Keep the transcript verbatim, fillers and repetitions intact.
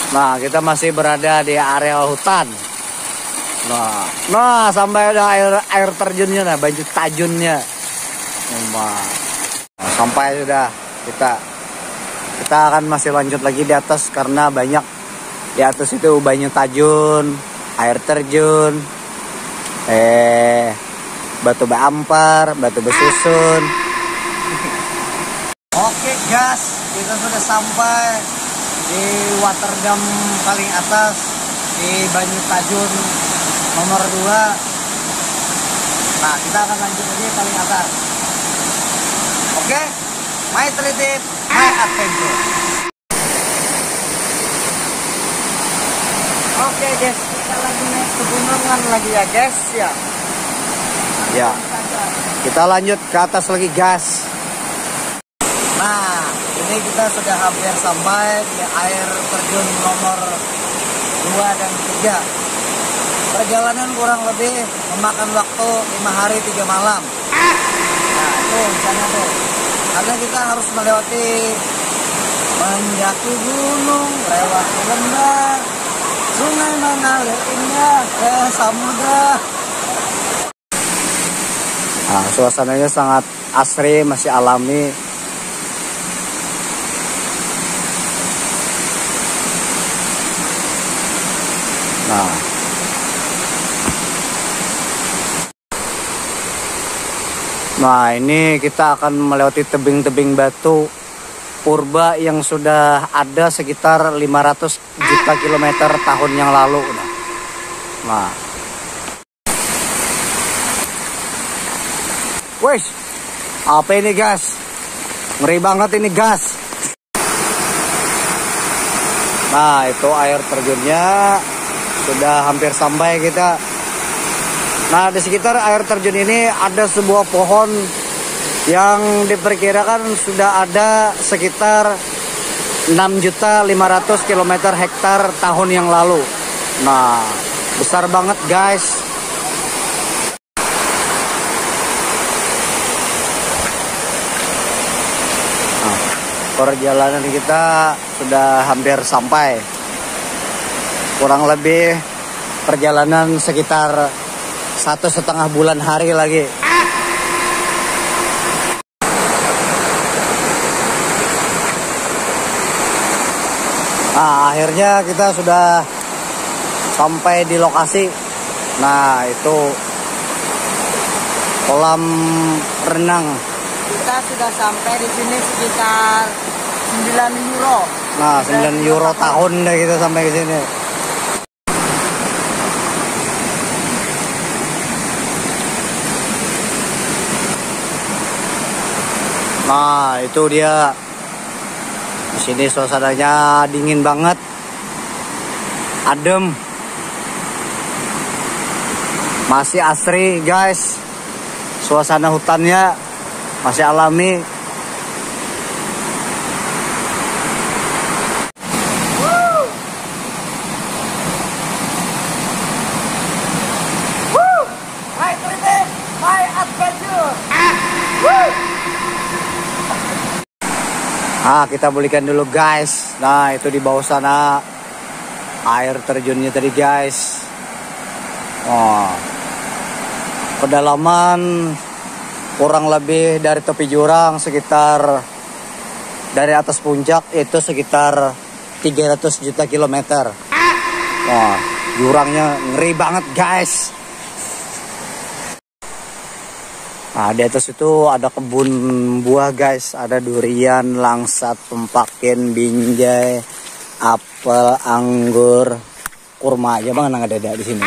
Nah, kita masih berada di area hutan. Nah, nah sampai ada air air terjunnya, nah, banyu tajunnya. Nah, sampai sudah kita kita akan masih lanjut lagi di atas karena banyak di atas itu banyu tajun, air terjun, eh batu beampar, batu besusun. Oke gas, kita sudah sampai di water dam paling atas di Banyu Tajun nomor dua. Nah, kita akan lanjut lagi paling atas. Oke, my trip, my adventure. Oke guys, kita lagi naik pegunungan lagi ya guys ya. Ya. Kita lanjut ke atas lagi gas. Nah, ini kita sudah hampir sampai di air terjun nomor dua dan tiga. Perjalanan kurang lebih memakan waktu lima hari tiga malam. Nah, tuh, di sana tuh. Karena kita harus melewati, mendaki gunung, lewati lembah, sungai mengalir indah ke samudra. Nah, suasananya sangat asri, masih alami. Nah. Nah, ini kita akan melewati tebing-tebing batu purba yang sudah ada sekitar lima ratus juta kilometer tahun yang lalu. Nah. Nah. Wes, apa ini, gas? Ngeri banget ini, gas. Nah, itu air terjunnya, sudah hampir sampai kita. Nah, di sekitar air terjun ini ada sebuah pohon yang diperkirakan sudah ada sekitar enam juta lima ratus kilometer hektar tahun yang lalu. Nah, besar banget, guys. Nah, perjalanan kita sudah hampir sampai. Kurang lebih perjalanan sekitar satu setengah bulan hari lagi. Nah, akhirnya kita sudah sampai di lokasi. Nah, itu kolam renang. Kita sudah sampai di sini sekitar sembilan euro. Nah, sembilan euro tahun dah kita sampai ke sini. Nah, itu dia. Di sini suasananya dingin banget. Adem. Masih asri, guys. Suasana hutannya masih alami. My trip, my adventure. Ah, kita bulikan dulu, guys. Nah, itu di bawah sana air terjunnya tadi, guys. Oh. Kedalaman kurang lebih dari tepi jurang sekitar, dari atas puncak itu sekitar tiga ratus juta kilometer. Wah, jurangnya ngeri banget, guys. Nah, di atas itu ada kebun buah, guys. Ada durian, langsat, pempakin, binjai, apel, anggur, kurma aja, bang, nang ada di sini.